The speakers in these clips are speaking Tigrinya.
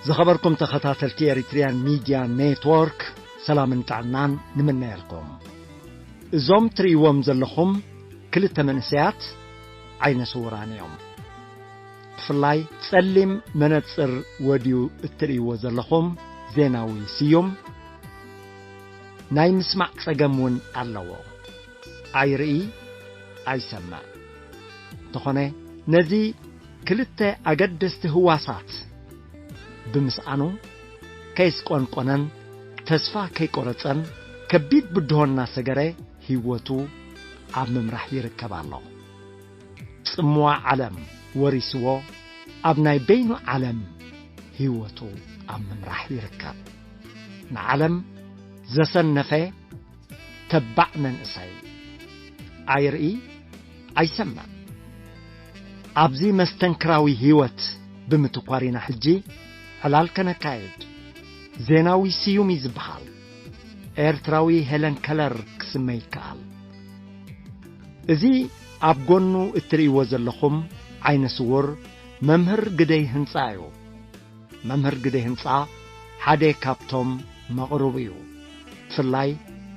ዝኸበርኩም ተኸታተልቲ ኤሪትሪያን ሚድያ ኔትወርክ፣ ሰላምን ጥዕናን ንምነየልኩም። እዞም ትርእይዎም ዘለኹም ክልተ መንእሰያት ዓይነ ስውራን እዮም። ብፍላይ ጸሊም መነጽር ወድዩ እትርእይዎ ዘለኹም ዜናዊ ስዩም ናይ ምስማዕ ጸገም እውን ኣለዎ። ኣይርኢ፣ ኣይሰምዕ። እንተኾነ ነዚ ክልተ ኣገደስቲ ህዋሳት ብምስኣኑ ከይስቆንቆነን ተስፋ ከይቆረጸን ከቢድ ብድሆ እናሰገረ ህይወቱ ኣብ ምምራሕ ይርከብ ኣሎ። ጽምዋ ዓለም ወሪስዎ ኣብ ናይ በይኑ ዓለም ህይወቱ ኣብ ምምራሕ ይርከብ። ንዓለም ዘሰነፈ ተባዕ መንእሰይ። ኣይርኢ፣ ኣይሰምዕ። ኣብዚ መስተንክራዊ ህይወት ብምትኳር ኢና ሕጂ ዕላል ከነካይድ። ዜናዊ ስዩም እዩ ዝበሃል። ኤርትራዊ ሄለን ከለር ክስመ ይከኣል። እዚ ኣብ ጎኑ እትርእይዎ ዘለኹም ዓይነ ስውር መምህር ግደይ ህንጻ እዩ። መምህር ግደይ ህንጻ ሓደ ካብቶም መቕርቡ እዩ። ብፍላይ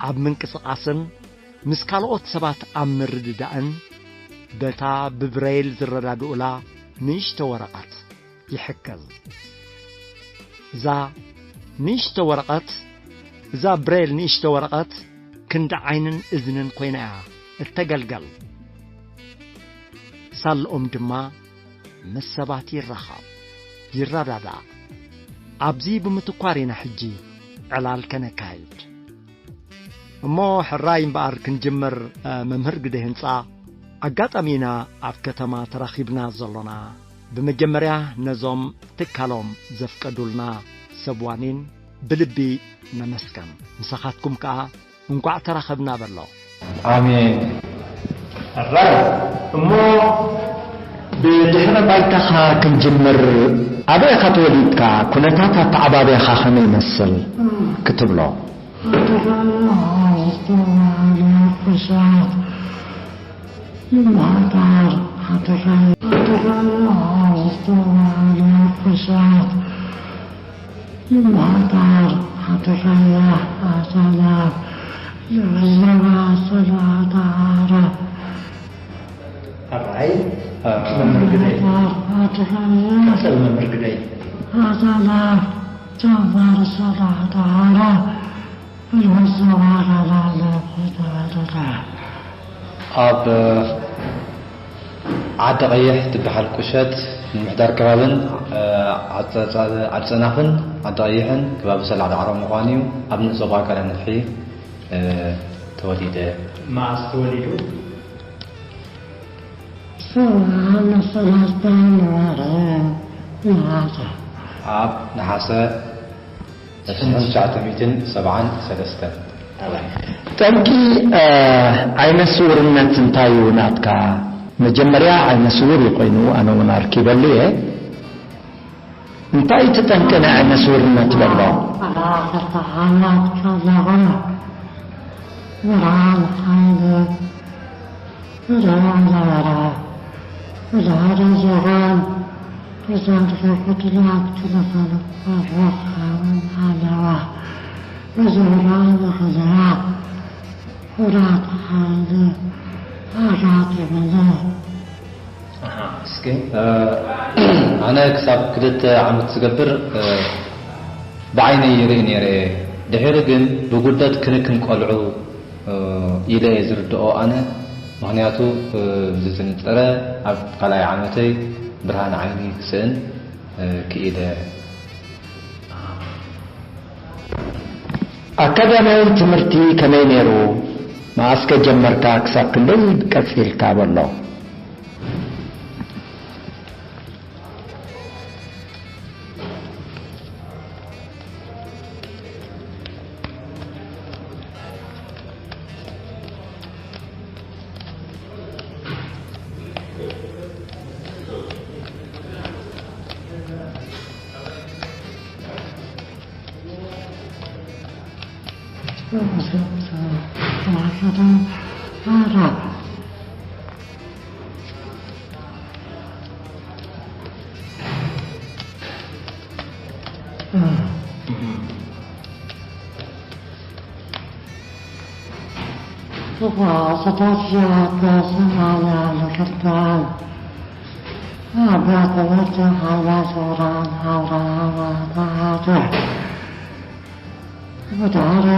ኣብ ምንቅስቓስን ምስ ካልኦት ሰባት ኣብ ምርድዳእን በታ ብብረይል ዝረዳድኡላ ንእሽቶ ወረቐት ይሕከዝ። እዛ ንእሽቶ ወረቐት፣ እዛ ብሬል ንእሽቶ ወረቐት ክንዲ ዓይንን እዝንን ኮይና እያ እተገልገል። ሳልኦም ድማ ምስ ሰባት ይራኸብ፣ ይረዳዳእ። ኣብዚ ብምትኳር ኢና ሕጂ ዕላል ከነካይድ። እሞ ሕራይ እምበኣር ክንጅምር፣ እ፣ መምህር ግደ ህንጻ፣ ኣጋጣሚ ኢና ኣብ ከተማ ተራኺብና ዘሎና። ብመጀመርያ ነዞም ትካሎም ዘፍቀዱልና ሰብ ዋኒን ብልቢ ነመስገን። ምሳኻትኩም ከኣ እንቋዕ ተራኸብና በሎ። ኣሜን። ሕራይ እሞ ብድሕረ ባይታኻ ክንጅምር፣ ኣበይ ኢኻ ተወሊድካ? ኩነታት ኣተዓባብያኻ ከመይ ይመስል? ክትብሎ። ሕራይ፣ መምህር ግደይ። ቀጽል መምህር ግደይ። ኣብ ዓዲ ቀይሕ ትበሃል ቁሸት ምምሕዳር ከባብን፣ እ፣ ዓዲ ጸ-፣ ዓዲ ጸናፍን ዓዲ ቀይሕን ከባቢ ሰላዕ ዳዕሮ ምዃኑ እዩ። ኣብ ንኡስ ዞባ ቀዳም ምድሒ፣ እ፣ ተወሊደ። መኣስ ተወሊዱ? ሰብዓ ሰለስተ ነበረ ነሓሰ። ኣብ ነሓሰ ሽሕን ትሽዓተ ሚእትን ሰብዓን ሰለስተን። ጠንቂ፣ እ፣ ዓይነ ስውርነት እንታይ እዩ ናትካ? መጀመርያ ዓይነ ስውር እዩ ኮይኑ፣ ኣነ እውን ኣርኪበሉ እየ። እንታይ እቲ ጠንቂ ናይ ዓይነ ስውርነት በሎ? ኣላ ክተሓላት ከለኹ ብርሃን ሓይሊ እርኣ ነበረ። ብድሕሪ ዝኾን ብሰንኪ ጉድለት ክንፈልጥ ንኽእል ኣለዋ። እዚ ብርሃን ይኽእልያ ኩራት ሓይሊ ኣጋጢሙኒ። ኣሃ፣ እስኪ፣ እ፣ ኣነ ክሳብ ክልተ ዓመት ዝገብር፣ እ፣ ብዓይነይ ይርኢ ነይረ እየ። ድሒሩ ግን ብጉደት ክንክን ቆልዑ፣ እ፣ ኢለ እየ ዝርድኦ ኣነ። ምኽንያቱ፣ እ፣ ዝጽንጸረ ኣብ ካልኣይ ዓመተይ ብርሃን ዓይኒ ክስእን፣ እ፣ ክኢለ። ኣካዳሚያዊ ትምህርቲ ከመይ ነይሩ? መኣስ ከ ጀመርካ? ክሳብ ክንደይ ቀጺልካ? በሎ። ተጓዓዝታት ሸዓተ ሰማንያ ንክልተን ኣብያተ ትምህርቲ ሓይላት ወራር ኣብርሃ ተባህተ። ብድሕሪ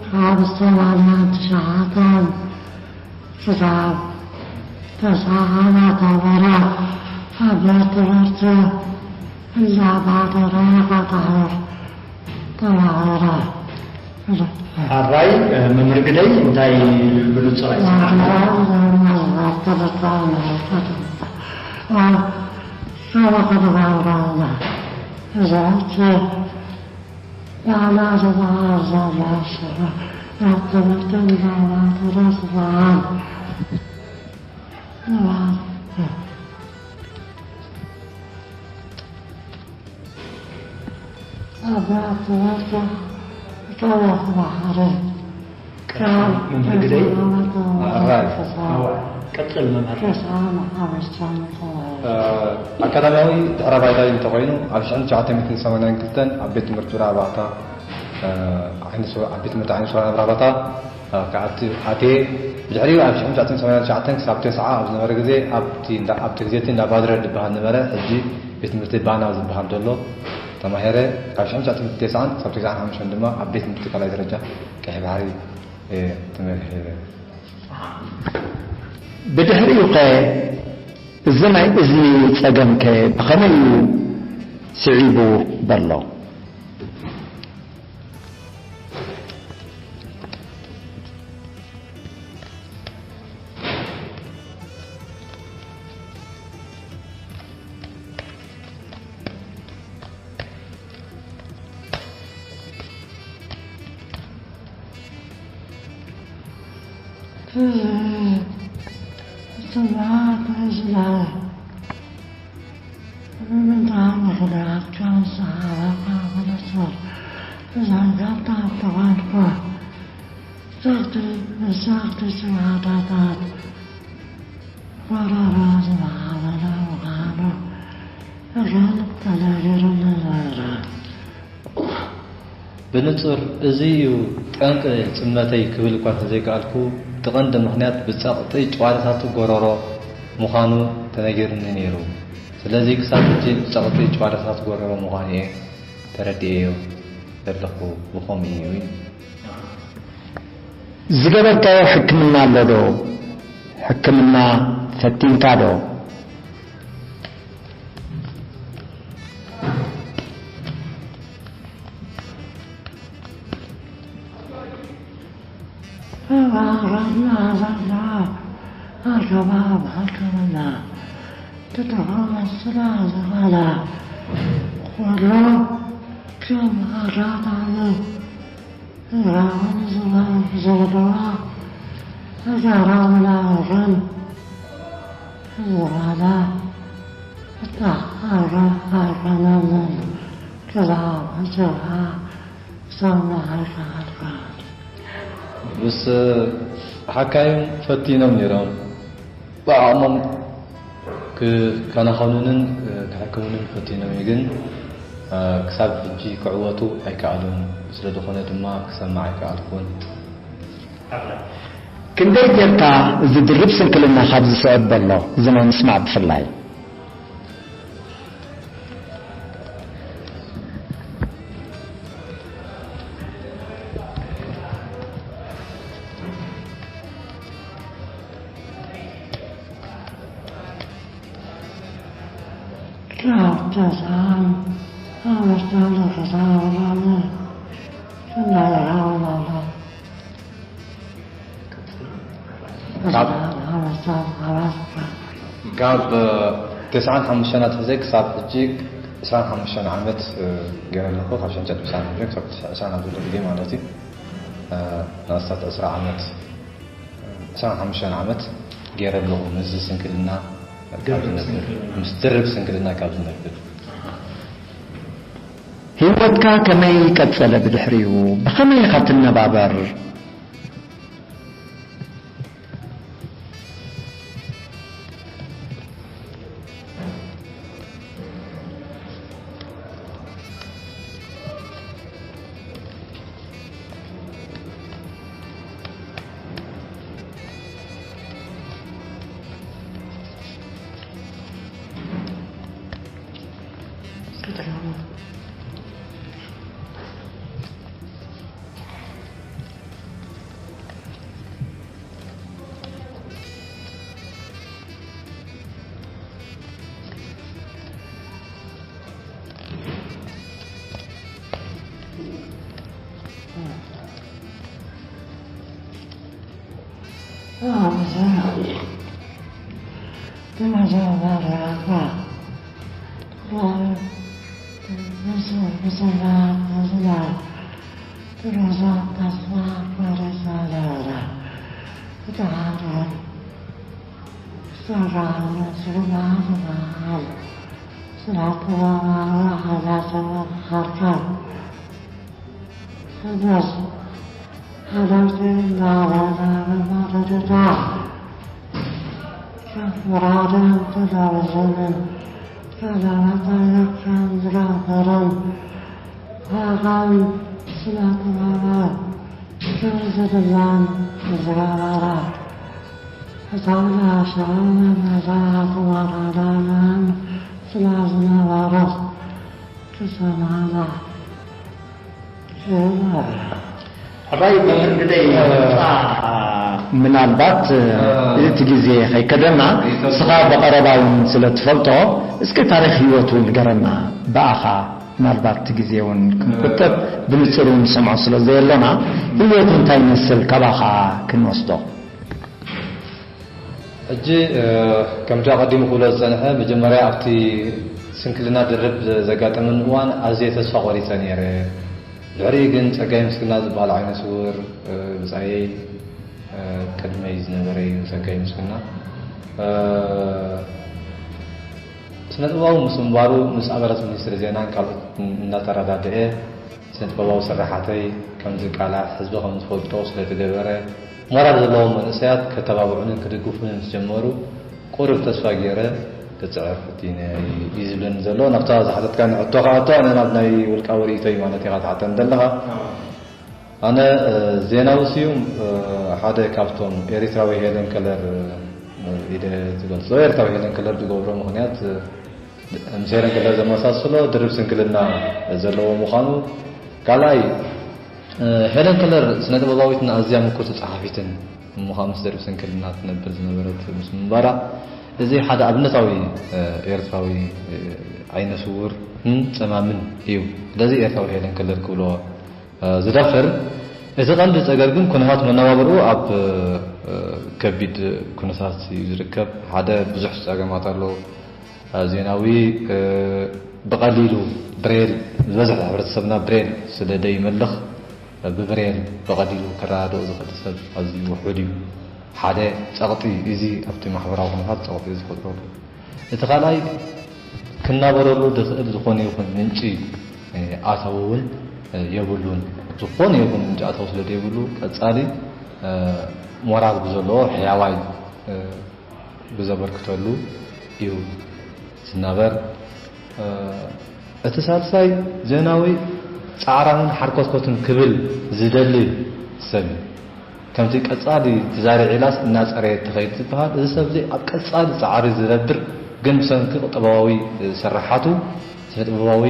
ካብ ሰማንያን ትሽዓተን ክሳብ ተስዓ እናተመረ ኣብ ቤት ትምህርቲ እናባደረ ቀጣዕር ተማሃረ። ኣራይ፣ መምህር ግደይ እንታይ ብንጹር ኣይሰማዕን? መምህር ግደይ፣ ኣራይ፣ ቀጽል መምህር። ኣካዳሚያዊ ድሕረ ባይታ እንተኾይኑ፣ ኣብ ሽሕን ትሽዓተ ሚእትን ሰማንያን ክልተን ኣብ ቤት ትምህርቲ ራባታ፣ እ፣ ዓይኒ ሱር-፣ ኣብ ቤት ትምህርቲ ዓይኒ ሱር ራባታ፣ እ፣ ክኣቲ-፣ ኣትየ። ብድሕሪኡ ኣብ ሽሕን ትሽዓተ ሚእትን ሰማንያን ትሽዓተን ክሳብ ተስዓ ኣብ ዝነበረ ግዜ፣ ኣብቲ እንዳ-፣ ኣብቲ ግዜ እቲ እንዳ ባድረ ዝበሃል ነበረ፣ ሕጂ ቤት ትምህርቲ ባና ዝበሃል ዘሎ ተማሂረ። ካብ ሽሕን ትሽዓተ ሚእትን ተስዓን ክሳብ ተስዓን ሓሙሽተን ድማ ኣብ ቤት ትምህርቲ ካልኣይ ደረጃ ቀይሕ ባሕሪ እየ ተመርሒረ። ብድሕሪኡ ኸ እዚ ናይ እዝኒ ጸገም ከ ብኸመይ እዩ ስዒቡ ዘሎ? ብንጹር እዚ እዩ ጠንቂ ጽልመተይ ክብል እኳ እንተዘይከኣልኩ፣ እቲ ቀንዲ ምኽንያት ብጸቕጢ ጭዋዳታት ጎረሮ ምዃኑ ተነጊሩኒ ነይሩ። ስለዚ ክሳብ ሕጂ ብጸቕጢ ጭዋዳታት ጎረሮ ምዃኑ እየ ተረዲኤዮ ዘለኹ። ብኸምኡ እዩ። ዝገበርካዮ ሕክምና ኣሎ ዶ? ሕክምና ፈቲንካ ዶ? ኣገባብ ሕክምና ክትወስዳ ዝኽእላ ኩሉ ከም ኣጋጣሚ ራውን ዝባን ዘለዋ እዛ ራውና ግን ዝባላ እታ ኣርባ ኣርባናንን ክዛብ ዝባ ሳምና ሃይካ ሃልካ። ምስ ሓካይም ፈቲኖም ነይሮም። ብዓቕሞም ክከናኸኑንን ክሕክሙንን ፈቲኖም እዩ፣ ግን ክሳብ ሕጂ ክዕወቱ ኣይከኣሉን። ስለ ዝኾነ ድማ ክሰምዕ ኣይከኣልኩን። ክንደይ ጌርካ እዚ ድርብ ስንክልና ካብ ዝስዕብ በሎ፣ እዚ ናይ ምስማዕ ብፍላይ? ካብ ተስዓን ሓሙሽተን ክሳብ ሎሚ ክንደይ ይኸውን ኣሎ? ካብ ካብ ተስዓን ሓሙሽተን ኣትሒዘ ክሳብ ሕጂ ዕስራን ሓሙሽተን ዓመት ገይረ ኣለኹ። ካብ ሽሕን ትሽዓን ክሳብ ዕስራን ኣብ ዘሎ ግዜ ማለት እዩ። ንኣስታት ዕስራ ዓመት፣ ዕስራን ሓሙሽተን ዓመት ገይረ ኣለኹ። ምስዚ ስንክልና ካብ ዝነብር፣ ምስ ድርብ ስንክልና ካብ ዝነብር። ህይወትካ ከመይ ቀጸለ? ብድሕሪኡ ብኸመይ ኢኻ ትነባበር? ሕራይ መምህር ግደይ፣ ምናልባት እቲ ግዜ ከይከደና፣ ንስኻ ብቐረባ እውን ስለ ትፈልጦ፣ እስከ ታሪኽ ህይወቱ ንገረና። ብኣኻ ምናልባት እቲ ግዜ እውን ክንቁጠብ፣ ብንጹር እውን ንሰምዖ ስለ ዘየሎና፣ ህይወቱ እንታይ ይመስል ካባኻ ክንወስዶ? ሕጂ ከምቲ ኣቐዲሙ ክብሎ ዝጸንሐ፣ መጀመርያ ኣብቲ ስንክልና ድርብ ዘጋጠመኒ እዋን ኣዝየ ተስፋ ቆሪጸ ነይረ። ድሕሪኡ ግን ጸጋይ ምስግና ዝበሃል ዓይነ ስውር ብጻየይ ቅድመይ ዝነበረ እዩ። ጸጋይ ምስግና ስነ ጥበባዊ ምስ ምንባሩ፣ ምስ ኣባላት ሚኒስትሪ ዜናን ካልኦት እናተረዳድኤ፣ ስነ ጥበባዊ ስርሓተይ ከም ዝቃላዕ፣ ህዝቢ ከም ዝፈልጦ ስለ ተገበረ፣ ሞራል ዘለዎም መንእሰያት ከተባብዑንን ክድግፉንን ምስ ጀመሩ፣ ቁሩብ ተስፋ ገይረ ክጽዕር ፈቲነ እዩ ዝብለኒ ዘሎ። ናብታ ዝሓተትካኒ ሕቶ ክኣቱ፣ ኣነ ናብ ናይ ውልቃዊ ርእይቶይ ማለት ኢኻ ትሓተኒ ዘለኻ። ኣነ ዜናዊ ስዩም ሓደ ካብቶም ኤሪትራዊ ሄለን ከለር ኢለ ዝገልጾ፣ ኤርትራዊ ሄለን ከለር ዝገብሮ ምኽንያት ምስ ሄለን ከለር ዘመሳስሎ ድርብ ስንክልና ዘለዎ ምዃኑ፣ ካልኣይ ሄለን ከለር ስነ ጥበባዊትን ኣዝያ ምኩርቲ ጸሓፊትን እሞ ምስ ድርብ ስንክልና ትነብር ዝነበረት ምስ ምንባራ፣ እዚ ሓደ ኣብነታዊ ኤርትራዊ ዓይነ ስውርን ጸማምን እዩ። ስለዚ ኤርትራዊ ሄለን ከለር ክብሎ ዝደፍር። እቲ ቀንዲ ጸገም ግን ኩነታት መነባብርኡ ኣብ ከቢድ ኩነታት እዩ ዝርከብ። ሓደ ብዙሕ ጸገማት ኣሎ። ዜናዊ ብቐሊሉ ብሬል፣ ዝበዝሐ ሕብረተሰብና ብሬል ስለ ደይመልኽ፣ ብብሬል ብቐሊሉ ክረዳድኦ ዝኽእል ሰብ ኣዝዩ ውሑድ እዩ። ሓደ ጸቕጢ፣ እዚ ኣብቲ ማሕበራዊ ኩነታት ጸቕጢ ዝፈጥረሉ። እቲ ካልኣይ ክናበረሉ ዝኽእል ዝኾነ ይኹን ምንጪ ኣታዊ እውን የብሉን። ዝኾነ ይኹን ምንጪ ኣታዊ ስለ ዘይብሉ ቀጻሊ ሞራል ብዘለዎ ሕያዋይ ብዘበርክተሉ እዩ ዝናበር። እቲ ሳልሳይ ዜናዊ ጻዕራምን ሓርኮትኮትን ክብል ዝደሊ ሰብ እዩ። ከምቲ ቀጻሊ ተዛሪዒላስ እናጸረየት ትኸይድ ዝበሃል፣ እዚ ሰብ እዚ ኣብ ቀጻሊ ጻዕሪ ዝነብር፣ ግን ብሰንኪ ጥበባዊ ስርሓቱ፣ ስነ ጥበባዊ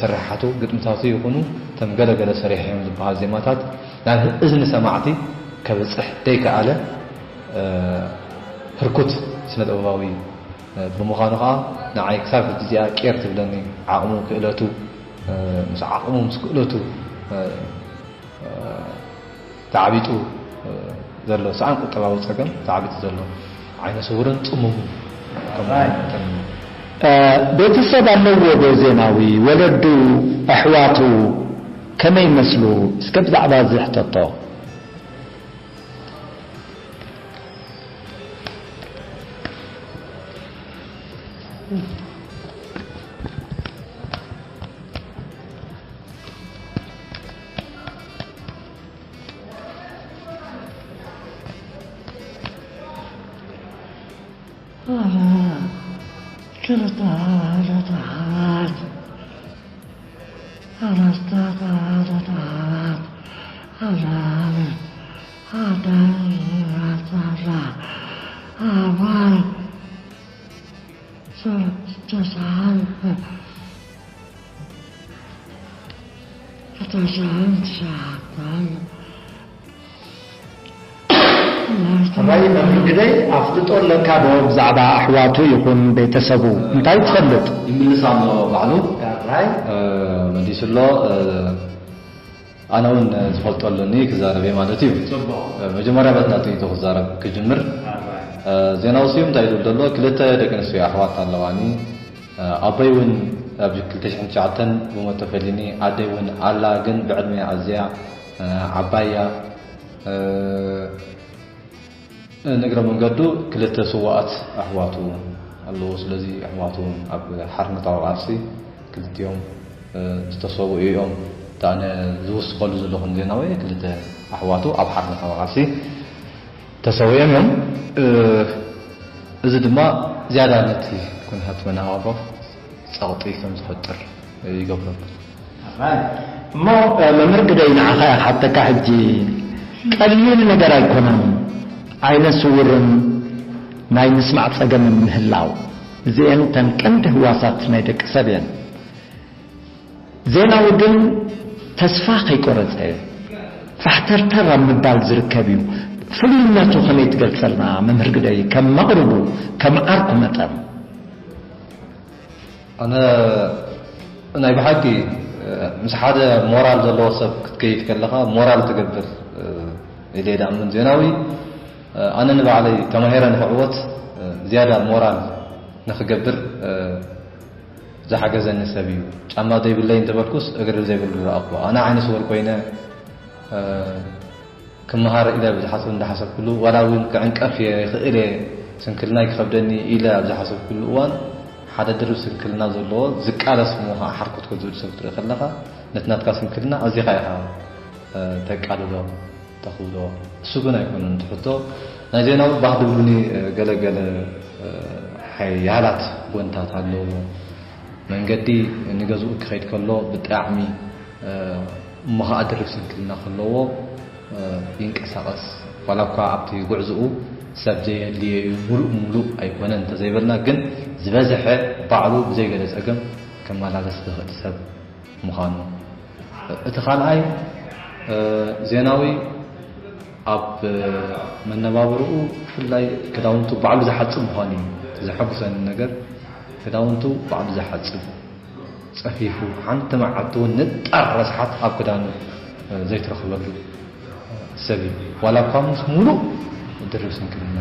ስርሓቱ፣ ግጥምታቱ ይኹኑ እቶም ገለ ገለ ሰሪሖም ዝበሃል ዜማታት ናብ እዝኒ ሰማዕቲ ከብጽሕ ደይከኣለ ህርኩት ስነ ጥበባዊ ብምዃኑ ኸኣ ንዓይ ክሳብ ሕጂ እዚኣ ቄር ትብለኒ። ዓቕሙ፣ ክእለቱ፣ ምስ ዓቕሙ ምስ ክእለቱ ተዓቢጡ ዘሎ፣ ሰኣን ቁጠባዊ ጸገም ተዓቢጡ ዘሎ ዓይነ ስውርን ጽሙምን ከም ምዃኑ መጠን። ቤተሰብ ኣለዎ ዶ ዜናዊ? ወለዱ፣ ኣሕዋቱ ከመይ ይመስሉ? እስከ ብዛዕባ እዚ ሕተቶ። ሕራይ መምህር ግደይ፣ ኣፍልጦ ኣለካ ዶ ብዛዕባ ኣሕዋቱ ይኹን ቤተሰቡ? እንታይ ትፈልጥ? ይምልስ ኣሎ ባዕሉ። ሕራይ። እ፣ መሊሱ ኣሎ። እ፣ ኣነ እውን ዝፈልጦ ኣለኒ ክዛረብ እየ ማለት እዩ። መጀመርያ በቲ ናተይ ክዛረብ ክጅምር። ዜናዊ ስዩም እንታይ ይብል ዘሎ? ክልተ ደቂ ኣንስትዮ ኣሕዋት ኣለዋኒ። ኣቦይ እውን ኣብ ክልተ ሽሕን ትሽዓተን ብሞት ተፈሊኒ። ኣደይ እውን ኣላ፣ ግን ብዕድመ ኣዝያ ዓባይ እያ። ንእግረ መንገዱ ክልተ ስዋኣት ኣሕዋቱ ኣለዎ። ስለዚ ኣሕዋቱ እውን ኣብ ሓርነታዊ ቃልሲ ክልቲኦም ዝተሰውኡ እዮም። እታ ኣነ ዝውስኸሉ ዘለኹን ዜናዊ ክልተ ኣሕዋቱ ኣብ ሓርነታዊ ቃልሲ ተሰዊኦም እዮም። እዚ ድማ ዝያዳ ነቲ ኩነታት መነባብሮ ጸቕጢ ከም ዝፈጥር ይገብረሉ። እሞ መምህር ግደይ፣ ንዓኻ እየ ክሓተካ ሕጂ። ቀሊል ነገር ኣይኮነን፣ ዓይነ ስውርን ናይ ምስማዕ ጸገምን ምህላው። እዚኤን እተን ቀንዲ ህዋሳት ናይ ደቂ ሰብ እየን። ዜናዊ ግን ተስፋ ከይቆረጸ ፋሕተርተር ኣብ ምባል ዝርከብ እዩ። ፍሉይነቱ ከመይ ትገልጸልና መምህር ግደይ፣ ከም መቕርቡ፣ ከም ዓርኩ መጠን? ኣነ ናይ ብሓቂ ምስ ሓደ ሞራል ዘለዎ ሰብ ክትከይድ ከለኻ ሞራል ትገብር ኢለ እየ ድኣምን። ዜናዊ፣ ኣነ ንባዕለይ ተማሂረ ንኽዕወት ዝያዳ ሞራል ንኽገብር ዝሓገዘኒ ሰብ እዩ። ጫማ ዘይብለይ እንተበልኩስ እግሪ ዘይብሉ ረኣኹ። ኣነ ዓይነ ስውር ኮይነ ክመሃር ኢለ ኣብ ዝሓስብ እንዳሓሰብኩሉ፣ ዋላ እውን ክዕንቀፍ እየ፣ ይኽእል እየ፣ ስንክልናይ ክኸብደኒ ኢለ ኣብ ዝሓሰብኩሉ እዋን፣ ሓደ ድርብ ስንክልና ዘለዎ ዝቃለስ እሞ ከዓ ሓርኮት ዝብል ሰብ ክትርኢ ከለኻ፣ ነቲ ናትካ ስንክልና ኣዚኻ ኢኻ ተቃልሎ፣ ተኽብዶ። እሱ ግን ኣይኮነን እቲ ሕቶ። ናይ ዜናዊ ባህ ድብሉኒ ገለ ገለ ሓያላት ጎንታት ኣለዎ። መንገዲ ንገዝኡ ክኸይድ ከሎ ብጣዕሚ እሞ ኸዓ ድርብ ስንክልና ከለዎ ይንቀሳቐስ። ዋላ እኳ ኣብቲ ጉዕዝኡ ሰብ ዘየድልዮ እዩ፣ ሙሉእ ሙሉእ ኣይኮነን እንተዘይበልና፣ ግን ዝበዝሐ ባዕሉ ብዘይ ገለ ጸገም ከመላለስ ዝኽእል ሰብ ምዃኑ። እቲ ካልኣይ ዜናዊ ኣብ መነባብርኡ ብፍላይ ክዳውንቱ ባዕሉ ዝሓጽብ ምዃኑ እዩ። እቲ ዘሐጉሰኒ ነገር ክዳውንቱ ባዕሉ ዝሓጽብ፣ ጸፊፉ ሓንቲ መዓልቲ እውን ንጣር ረስሓት ኣብ ክዳኑ ዘይትረኽበሉ ሰብ እዩ። ዋላ እኳ ምስ ሙሉእ ድርብ ስንክልና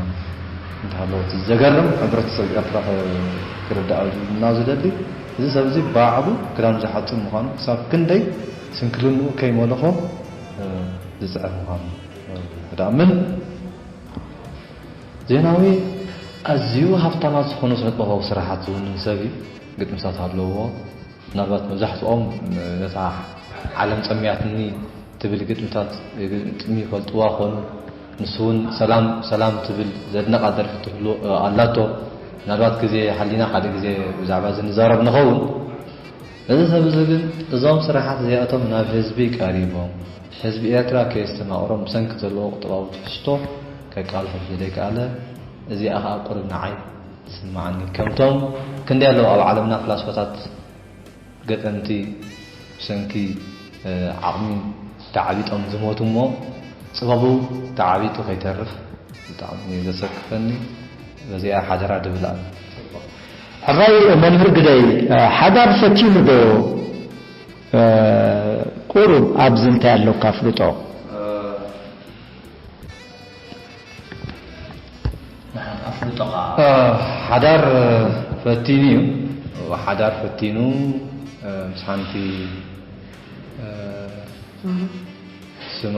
እንተሃለወ፣ እቲ ዘገርም ሕብረተሰብ ኤርትራ ክርድኣ እና ዝደሊ፣ እዚ ሰብ እዚ ባዕሉ ክዳኑ ዝሓጽብ ምዃኑ፣ ክሳብ ክንደይ ስንክልንኡ ከይመለኾ ዝጽዕር ምዃኑ። ዳምን ዜናዊ ኣዝዩ ሃብታማት ዝኾኑ ስነ ጥበባዊ ስራሓት ዝውንን ሰብ እዩ። ግጥምታት ኣለዎ። ምናልባት መብዛሕትኦም ነታ ዓለም ጸሚያትኒ ትብል ግጥምታት ግጥሚ ይፈልጥዋ ኾኑ። ንሱ እውን ሰላም ሰላም ትብል ዘድነቓ ደርፊ ትህሉ ኣላቶ። ምናልባት ግዜ ሓሊና ካልእ ግዜ ብዛዕባ እዚ ንዛረብ ንኸውን። እዚ ሰብ እዚ ግን እዞም ስራሓት እዚኣቶም ናብ ህዝቢ ቀሪቦም ህዝቢ ኤርትራ ከየስተማቕሮም ብሰንኪ ዘለዎ ቁጠባዊ ትሕዝቶ ከቃልሖ ስለዘይከኣለ፣ እዚኣ ኸኣ ቁሩብ ንዓይ ትስምዓኒ። ከምቶም ክንደይ ኣለዉ ኣብ ዓለምና ፍላስፋታት ገጠምቲ ብሰንኪ ዓቕሚ ተዓቢጦም ዝሞቱ እሞ፣ ጽበቡ ተዓቢጡ ከይተርፍ ብጣዕሚ እዩ ዘሰክፈኒ። በዚኣ ሓደራ ድብል ኣነ። ሕራይ መምህር ግደይ፣ ሓዳር ፈቲኑ ዶ? ቁሩብ ኣብዚ እንታይ ኣለካ ኣፍልጦ? ኣፍልጦኻ ሓዳር ፈቲኑ እዩ። ሓዳር ፈቲኑ ምስ ሓንቲ ስማ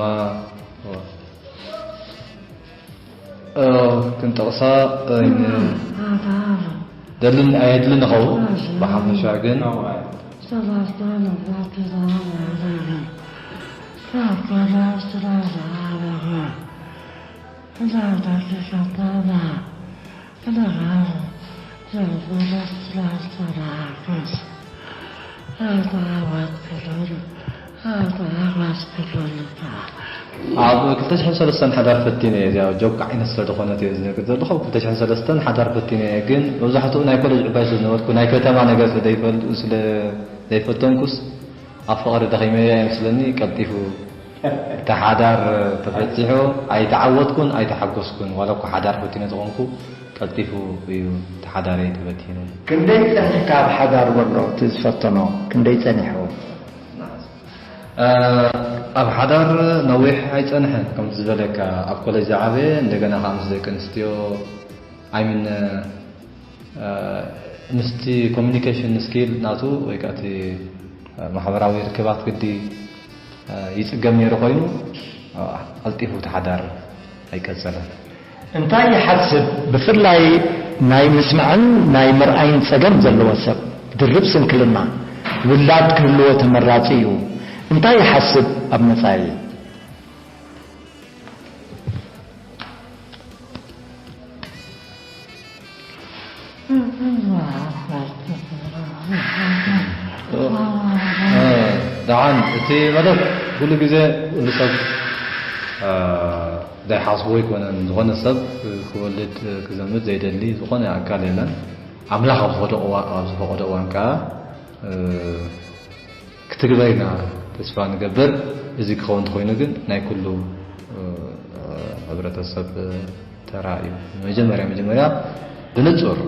ክንጠቕሳ ኣይንደልን ኣየድልን ንኸውን ብሓፈሻ ግን ኣብ ክልተ ሽሕን ሰለስተን ሓዳር ፈቲነ እየ። እዚኣ ጆክ ዓይነት ስለ ዝኾነት እየ ዝነግር ዘለኹ። ኣብ ክልተ ሽሕን ሰለስተን ሓዳር ፈቲነ እየ፣ ግን መብዛሕትኡ ናይ ኮሌጅ ዕባይ ስለ ዝነበርኩ ናይ ከተማ ነገር ስለ ዘይፈል- ስለ ዘይፈተንኩስ ኣብ ፍቕሪ ደኺመ እየ ይመስለኒ። ቀልጢፉ እቲ ሓዳር ተፈቲሑ ኣይተዓወትኩን ኣይተሓጎስኩን። ዋላ እኳ ሓዳር ፈቲነ ተኾንኩ ቀልጢፉ እዩ እቲ ሓዳረይ ተበቲኑ። ክንደይ ጸኒሕካ ኣብ ሓዳር ወሎ እቲ ዝፈተኖ ክንደይ ጸኒሑ? ኣብ ሓዳር ነዊሕ ኣይጸንሐን። ከምቲ ዝበለካ፣ ኣብ ኮሌጅ ዝዓበየ፣ እንደገና ከኣ ምስ ደቂ ኣንስትዮ፣ I mean፣ እ፣ ምስቲ ኮሚኒኬሽን ስኪል ናቱ ወይ ከኣ እቲ፣ እ፣ ማሕበራዊ ርክባት ግዲ፣ እ፣ ይጽገም ነይሩ ኮይኑ፣ እ፣ ቀልጢፉ እቲ ሓዳር ኣይቀጸለን። እንታይ ይሓስብ? ብፍላይ ናይ ምስማዕን ናይ ምርኣይን ጸገም ዘለዎ ሰብ፣ ድርብ ስንክልና፣ ውላድ ክህልዎ ተመራጺ እዩ። እንታይ ይሓስብ ኣብ መጻኢ? እ፣ ደሓን፣ እቲ ማለት ኩሉ ግዜ ኩሉ ሰብ፣ እ፣ ዘይሓስቦ ኣይኮነን። ዝኾነ ሰብ ክወልድ፣ ክዘምድ ዘይደሊ ዝኾነ ኣካል የለን። ኣምላኽ ኣብ ዝፈቀዶ እዋ-፣ ኣብ ዝፈቀዶ እዋን ከኣ፣ እ፣ ክትግበር ኢና ተስፋ ንገብር። እዚ ክኸውን እንተኾይኑ ግን ናይ ኩሉ፣ እ፣ ሕብረተሰብ ተራ እዩ። መጀመርያ፣ መጀመርያ ብንጹር፣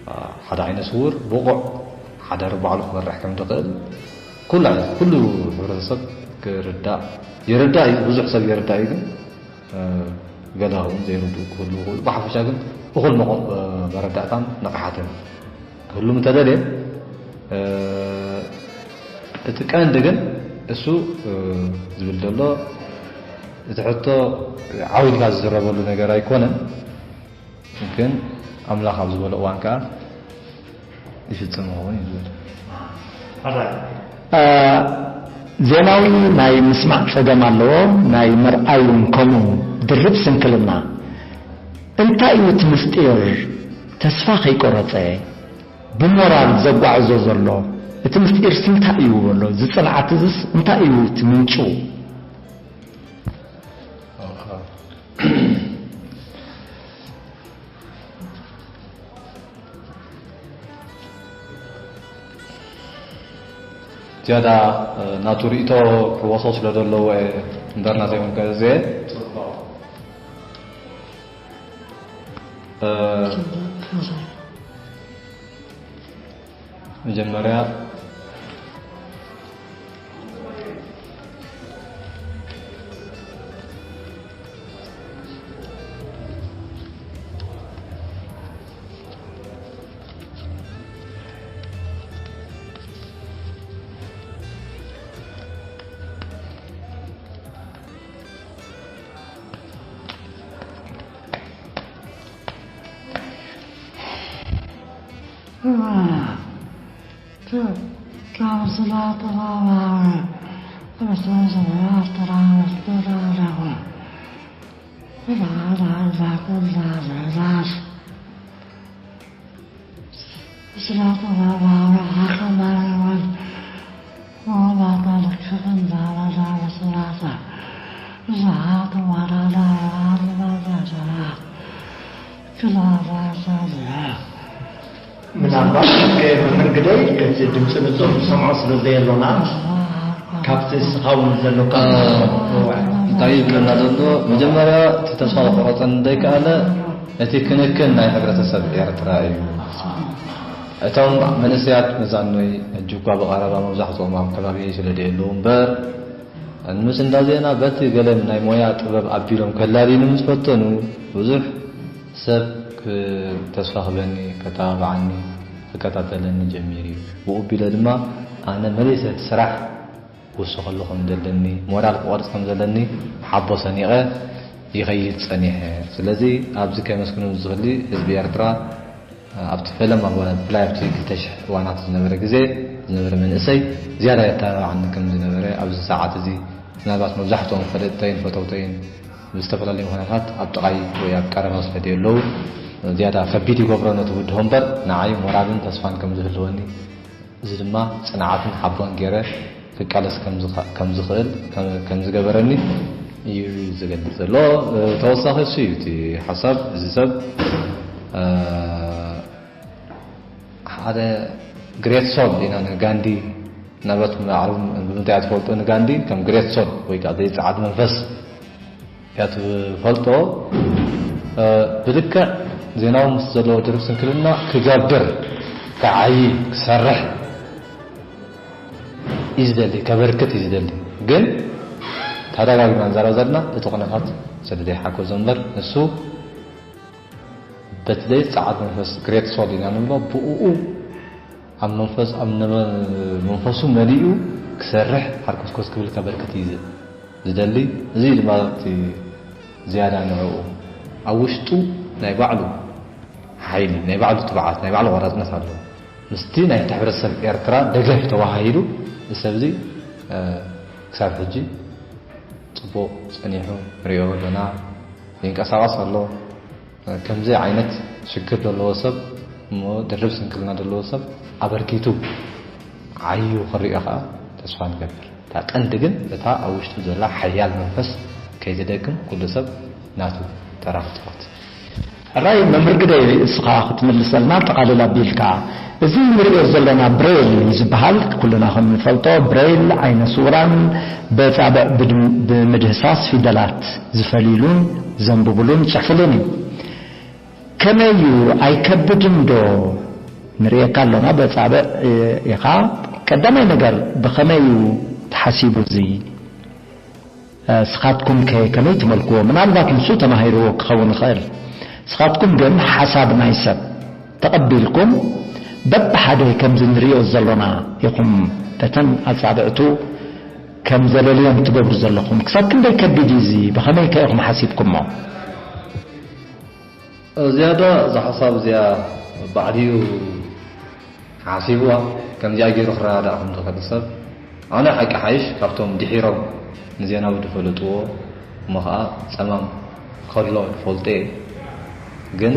እ፣ ሓደ ዓይነ ስዉር ብቑዕ ሓዳር ባዕሉ ክመርሕ ከም ዝኽእል ኩሉ ዓይነት፣ ኩሉ ሕብረተሰብ ክርዳእ፣ ይርዳእ እዩ። ብዙሕ ሰብ ይርዳእ እዩ ግን እ፣ ገለ እውን ዘይርድኡ ክህልዉ ይኽእሉ። ብሓፈሻ ግን እኹል መቑ-፣ እ፣ መረዳእታን ንቕሓትን ክህሉ እንተደልየ፣ እ፣ እቲ ቀንዲ ግን እሱ፣ እ፣ ዝብል ዘሎ፣ እቲ ሕቶ ዓው ኢልካ ዝዝረበሉ ነገር ኣይኮነን። ግን ኣምላኽ ኣብ ዝበሎ እዋን ከኣ ይፍጽም ይኸውን እዩ ዝብል። አ፣ ዜናዊ ናይ ምስማዕ ጸገም ኣለዎ፣ ናይ ምርኣይ እውን ከምኡ። ድርብ ስንክልና። እንታይ እዩ እቲ ምስጢር? ተስፋ ከይቆረጸ ብሞራል ዘጓዕዞ ዘሎ እቲ ምስጢርስ እንታይ እዩ በሎ? እዚ ጽንዓት እዝስ እንታይ እዩ እቲ ምንጩ? ዝያዳ፣ እ፣ ናቱ ርእይቶ ክወሶ ስለ ዘለዎ እየ እምበር ናተይ እውን ከእዝየ። እ፣ መጀመርያ ምናልባት መምህር ግደይ እቲ ድምፂ ንፁር ዝሰምዖ ስለ ዘየሎና ካብቲ ንስኻ እውን ዘሎካ እንታይ ይብለና ዘሎ? መጀመርያ እቲ ተስፋ ክቆረፀን ዘይከኣለ እቲ ክንክን ናይ ሕብረተሰብ ኤርትራ እዩ። እቶም መንእሰያት መዛኖይ ሕጂ እኳ ብቐረባ መብዛሕትኦም ኣብ ከባቢ ስለ ደየለዉ እምበር፣ ምስ እንዳ ዜና በቲ ገለ ናይ ሞያ ጥበብ ኣቢሎም ከላልዩኒ ምስ ፈተኑ፣ ብዙሕ ሰብ ክ-፣ ተስፋ ክበኒ፣ ከተባብዓኒ፣ ክከታተለኒ ጀሚሩ እዩ። ብኡ ኣቢለ ድማ ኣነ መሊሰ እቲ ስራሕ ክውስኸሉ ከም ዘለኒ፣ ሞራል ክቆርጽ ከም ዘለኒ ሓቦ ሰኒቐ ይኸይድ ጸኒሐ። ስለዚ ኣብዚ ከመስግኖም ዝኽሊ ህዝቢ ኤርትራ ኣብቲ ፈለማ እዋን፣ ብፍላይ ኣብቲ ክልተ ሽሕ እዋናት ዝነበረ ግዜ ዝነበረ መንእሰይ ዝያዳ የተባብዓኒ ከም ዝነበረ ኣብዚ ሰዓት እዚ ምናልባት መብዛሕትኦም ፈለጥተይን ፈተውተይን ብዝተፈላለዩ ምኽንያታት ኣብ ጥቓይ ወይ ኣብ ቀረባ ስለ ደየለዉ ዝያዳ ከቢድ ይገብሮ ነቲ ብድሆ እምበር ንዓይ ሞራልን ተስፋን ከም ዝህልወኒ እዚ ድማ ጽንዓትን ሓቦን ገይረ ክቃለስ ከም ዝኸ-፣ ከም ዝኽእል፣ ከም፣ ከም ዝገበረኒ እዩ ዝገልጽ ዘሎ። እ፣ ተወሳኺ እሱ እዩ እቲ ሓሳብ። እዚ ሰብ፣ እ፣ ሓደ ግሬት ሶል ኢና ንጋንዲ፣ ምናልባት ባዕሉ ብምንታይ እያ ትፈልጦ ንጋንዲ? ከም ግሬት ሶል ወይ ከዓ ዘይጸዓድ መንፈስ እያ ትፈልጦ። እ፣ ብልክዕ ዜናዊ ምስ ዘለዎ ድርብ ስንክልና ክገብር፣ ክዓዪ፣ ክሰርሕ እዩ ዝደሊ፣ ከበርክት እዩ ዝደሊ። ግን ተደጋጊምና ንዛረብ ዘለና እቲ ኩነታት ስለ ዘይሓገዞ እምበር፣ ንሱ በቲ ዘይጸዓድ መንፈስ፣ ግሬት ሶል ኢና ንብሎ፣ ብእኡ ኣብ መንፈስ፣ ኣብ ነበ-፣ መንፈሱ መሊኡ ክሰርሕ፣ ሓርኮስኮስ ክብል ከበርክት እዩ ዝ-፣ ዝደሊ። እዚ ድማ እቲ ዝያዳ ንዕኡ ኣብ ውሽጡ ናይ ባዕሉ ሓይሊ፣ ናይ ባዕሉ ትብዓት፣ ናይ ባዕሉ ቆራጽነት ኣለዎ። ምስቲ ናይ ሕብረተሰብ ኤርትራ ደገፍ ተዋሃሂዱ፣ እዚ ሰብ እዚ፣ እ፣ ክሳብ ሕጂ ጽቡቕ ጸኒሑ ንሪኦ ኣለና። ይንቀሳቐስ ኣሎ። ከምዚ ዓይነት ሽግር ዘለዎ ሰብ፣ እሞ ድርብ ስንክልና ዘለዎ ሰብ ኣበርኪቱ ዓዩ ክሪኦ ከኣ ተስፋ ንገብር። እታ ቀንዲ ግን እታ ኣብ ውሽጡ ዘላ ሓያል መንፈስ ከይትደክም ኩሉ ሰብ ናቱ ተራ ክጻወት። ሕራይ መምህር ግደይ፣ እስኻ ክትምልሰልና ጠቓልል ኣቢልካ። እዚ ንሪኦ ዘለና ብሬል እዩ ዝበሃል። ኩልና ከም ንፈልጦ ብሬል ዓይነ ስውራን በጻብዕ ብድም-፣ ብምድህሳስ ፊደላት ዝፈልይሉን ዘንብብሉን ዝጽሕፍሉን እዩ። ከመይ እዩ? ኣይከብድን ዶ? ንርእየካ ኣሎና በጻብዕ ኢኻ። ቀዳማይ ነገር ብኸመይ እዩ ተሓሲቡ እዚ? ስኻትኩም ከ ከመይ ትመልክዎ? ምናልባት ንሱ ተማሂርዎ ክኸውን ይኽእል። ስኻትኩም ግን ሓሳብ ናይ ሰብ ተቐቢልኩም በብሓደ ከምዚ ንሪኦ ዘሎና ኢኹም እተን ኣጻብዕቱ ከም ዘለልዮም ትገብሩ ዘለኹም። ክሳብ ክንደይ ከቢድ እዩ እዚ? ብኸመይ ከ ኢኹም ሓሲብኩሞ? ዝያዳ እዛ ሓሳብ እዚኣ ባዕልዩ ሓሲብዋ፣ ከምዚኣ ገይሩ ክረዳዳእ ከም ዝኽእል ሰብ፣ ኣነ ሓቂ ሓይሽ ካብቶም ድሒሮም ንዜናዊ ዝፈለጥዎ፣ እሞ ኸዓ ጸማም ከሎ ዝፈልጦ እየ። ግን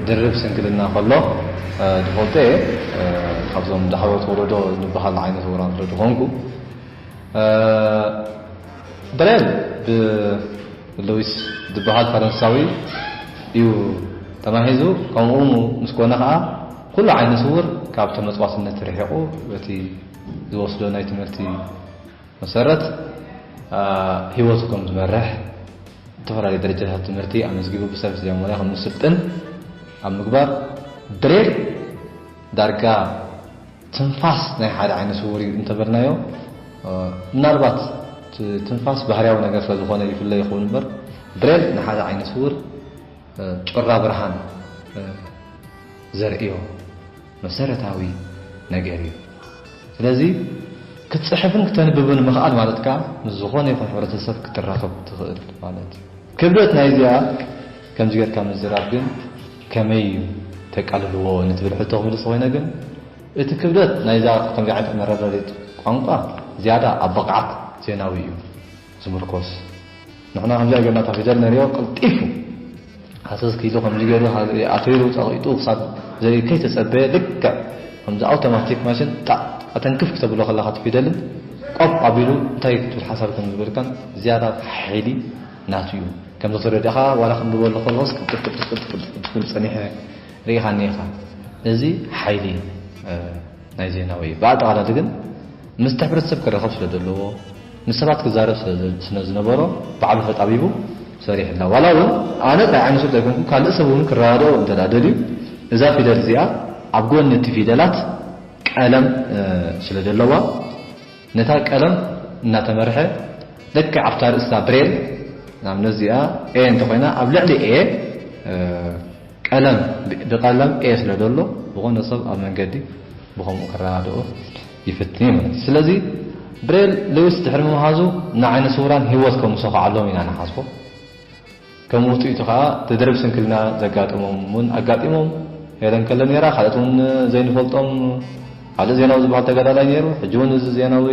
ድርብ ስንክልና ከሎ፣ እ፣ ዝፈልጦ እየ። እ፣ ካብዞም ዳሕሮት ወለዶ ዝበሃል ዓይነት ውራን ስለ ዝኾንኩ፣ እ፣ ብሬል ብ-፣ ሉዊስ ዝበሃል ፈረንሳዊ እዩ ተማሂዙ። ከምኡ ምስ ኮነ ኸዓ ኩሉ ዓይነ ስውር ካብ ተመጽዋትነት ርሒቑ በቲ ዝወስዶ ናይ ትምህርቲ መሰረት፣ እ፣ ህይወቱ ከም ዝመርሕ፣ ዝተፈላለዩ ደረጃታት ትምህርቲ ኣመዝጊቡ ብሰብ ስለ ዝኾነ ከም ዝስልጥን ኣብ ምግባር፣ ብሬል ዳርጋ ትንፋስ ናይ ሓደ ዓይነ ስውር እዩ እንተበልናዮ፣ እ፣ ምናልባት ት-፣ ትንፋስ ባህርያዊ ነገር ስለ ዝኾነ ይፍለ ይኸውን እምበር፣ ብሬል ንሓደ ዓይነ ስውር፣ እ፣ ጩራ ብርሃን፣ እ፣ ዘርእዮ መሰረታዊ ነገር እዩ። ስለዚ ክትጽሕፍን ክተንብብን ምኽኣል ማለት ከኣ ምስ ዝኾነ ይኹን ሕብረተሰብ ክትራኸብ ትኽእል ማለት እዩ። ክብደት ናይዚኣ ከምዚ ጌርካ ምዝራብ ግን ከመይ እዩ ተቃልልዎ ንትብል ሕቶ ክምልስ ኮይነ ግን፣ እቲ ክብደት ናይዛ ከምዚ ዓይነት መረዳዲት ቋንቋ ዝያዳ ኣብ ብቕዓት ዜናዊ እዩ ዝምርኮስ። ንሕና ከምዚኣ ጌርና እታ ፊደል ነሪኦ ቀልጢፉ ሃሰስ ክኢሉ ከምዚ ገይሩ ኣተይሩ ጸቒጡ ክሳብ ዘይ-፣ ከይተጸበየ ልክዕ ከምዚ ኣውቶማቲክ ማሽን ጣዕ ኣተንክፍ ክተብሎ ከለኻ እቲ ፊደልን ቆብ ኣቢሉ እንታይ ክትብል ሓሳብ ከም ዝበልካን ዝያዳ ሓይሊ ናቱ እዩ። ከም ዶክተር ረዲእኻ ዋላ ክንብበሉ ከለዎስ ቅልጥፍ ቅልጥፍ ቅልጥፍ ቅልጥፍ ክብል ጸኒሐ ርኢኻኒ ኢኻ። እዚ ሓይሊ፣ እ፣ ናይ ዜናዊ እዩ። ብኣጠቓላሊ ግን ምስቲ ሕብረተሰብ ክራኸብ ስለ ዘለዎ፣ ምስ ሰባት ክዛረብ ስለ ዘ-፣ ስለ ዝነበሮ ባዕሉ ተጣቢቡ ሰሪሕላ። ዋላ እውን ኣነ ጥራይ ዓይነ ስውር ዘይኮንኩ ካልእ ሰብ እውን ክረዳድኦ እንተ ደኣ ደልዩ፣ እዛ ፊደል እዚኣ ኣብ ጎኒ እቲ ፊደላት ቀለም፣ እ፣ ስለ ዘለዋ፣ ነታ ቀለም እናተመርሐ ልክዕ ኣብታ ርእስታ ብሬል፣ ንኣብነት እዚኣ ኤ እንተኾይና፣ ኣብ ልዕሊ ኤ፣ እ፣ ቀለም፣ ብ-፣ ብቀለም ኤ ስለ ዘሎ፣ ዝኾነ ሰብ ኣብ መንገዲ ብኸምኡ ክረዳድኦ ይፍትን እዩ ማለት እዩ። ስለዚ ብሬል ሉዊስ ድሕሪ ምምሃዙ ንዓይነ ስውራን ህይወት ከም ዝሰኹዓሎም ኢና ንሓስቦ። ከም ውጽኢቱ ከኣ እቲ ድርብ ስንክልና ዘጋጠሞም እውን ኣጋጢሞም። ሄለን ከሎ ነይራ፣ ካልኦት እውን ዘይንፈልጦም ካልእ ዜናዊ ዝበሃል ተጋዳላይ ነይሩ። ሕጂ እውን እዚ ዜናዊ፣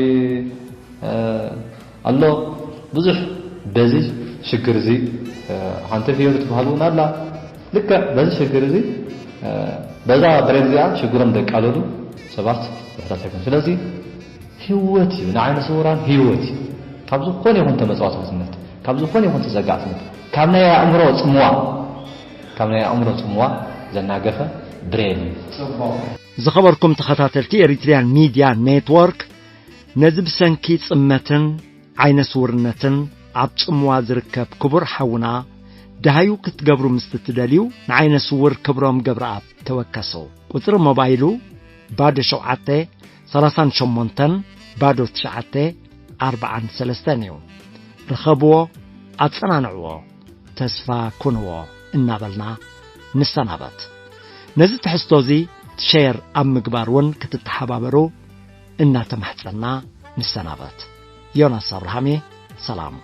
እ፣ ኣሎ። ብዙሕ በዚ ሽግር እዚ፣ እ፣ ሓንቲ ፍዮሪ ትበሃል እውን ኣላ። ልክዕ በዚ ሽግር እዚ፣ እ፣ በዛ ብሬል እዚኣ ሽግሮም ዘቃለሉ ሰባት ውሑዳት ኣይኮኑን። ስለዚ ህይወት እዩ፣ ንዓይነ ስውራን ህይወት እዩ። ካብ ዝኾነ ይኹን ተመጽዋትነት፣ ካብ ዝኾነ ይኹን ተጸጋዕትነት፣ ካብ ናይ ኣእምሮ ጽምዋ፣ ካብ ናይ ኣእምሮ ጽምዋ ዘናገፈ ብሬል እዩ። ዝኸበርኩም ተኸታተልቲ ኤሪትሪያን ሚድያ ኔትወርክ፣ ነዚ ብሰንኪ ጽመትን ዓይነ ስውርነትን ኣብ ጽምዋ ዝርከብ ክቡር ሓውና ደሃዩ ክትገብሩ ምስ እትደልዩ፣ ንዓይነ ስውር ክብሮም ገብረኣብ ተወከሱ። ቁጽሪ ሞባይሉ ባዶ ሸውዓተ፣ ሰላሳን ሸሞንተን፣ ባዶ ትሽዓተ፣ ኣርባዓን ሰለስተን እዩ። ርኸብዎ፣ ኣጸናንዕዎ፣ ተስፋ ኩንዎ እናበልና ንሰናበት። ነዚ ትሕዝቶ እዚ ሼር ኣብ ምግባር እውን ክትተሓባበሩ እናተማሕጸና ንሰናበት። ዮናስ ኣብርሃም እየ። ሰላም።